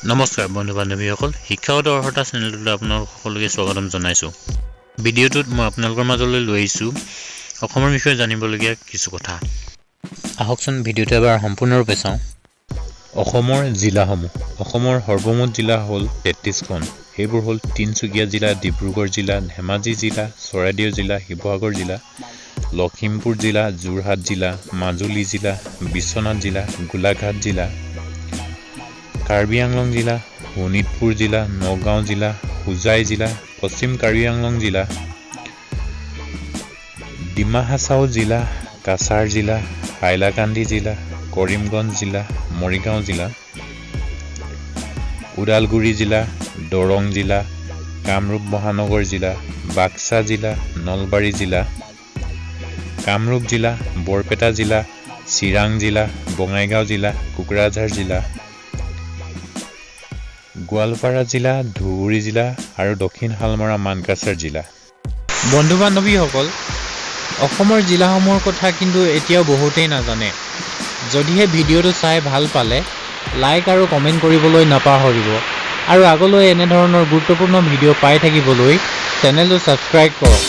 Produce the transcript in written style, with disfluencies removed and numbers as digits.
নমস্কাৰ বন্ধু বান্ধৱীসকল, শিক্ষাগত অৰ্হতা চেনেলটোলৈ আপোনালোক সকলোকে স্বাগতম জনাইছোঁ। ভিডিঅ'টোত মই আপোনালোকৰ মাজলৈ লৈ আহিছোঁ অসমৰ বিষয়ে জানিবলগীয়া কিছু কথা। আহকচোন, ভিডিঅ'টো এবাৰ সম্পূৰ্ণৰূপে চাওঁ। অসমৰ জিলাসমূহ। অসমৰ সৰ্বমুঠ জিলা হ'ল 33খন। সেইবোৰ হ'ল তিনিচুকীয়া জিলা, ডিব্ৰুগড় জিলা, ধেমাজি জিলা, চৰাইদেউ জিলা, শিৱসাগৰ জিলা, লখিমপুৰ জিলা, যোৰহাট জিলা, মাজুলী জিলা, বিশ্বনাথ জিলা, গোলাঘাট জিলা, কাৰ্বি আংলং জিলা, শোণিতপুৰ জিলা, নগাঁও জিলা, হোজাই জিলা, পশ্চিম কাৰ্বি আংলং জিলা, ডিমা হাছাও জিলা, কাছাৰ জিলা, হাইলাকান্দি জিলা, কৰিমগঞ্জ জিলা, মৰিগাঁও জিলা, ওদালগুৰি জিলা, দৰং জিলা, কামৰূপ মহানগৰ জিলা, বাক্সা জিলা, নলবাৰী জিলা, কামৰূপ জিলা, বৰপেটা জিলা, চিৰাং জিলা, বঙাইগাঁও জিলা, কোকৰাঝাৰ জিলা, গোৱালপাৰা জিলা, ধুবুৰী জিলা আৰু দক্ষিণ শালমৰা মানকাছাৰ জিলা। বন্ধু বান্ধৱীসকল, অসমৰ জিলাসমূহৰ কথা কিন্তু এতিয়াও বহুতেই নাজানে। যদিহে ভিডিঅ'টো চাই ভাল পালে, লাইক আৰু কমেণ্ট কৰিবলৈ নাপাহৰিব আৰু আগলৈ এনেধৰণৰ গুৰুত্বপূৰ্ণ ভিডিঅ' পাই থাকিবলৈ চেনেলটো ছাবস্ক্ৰাইব কৰক।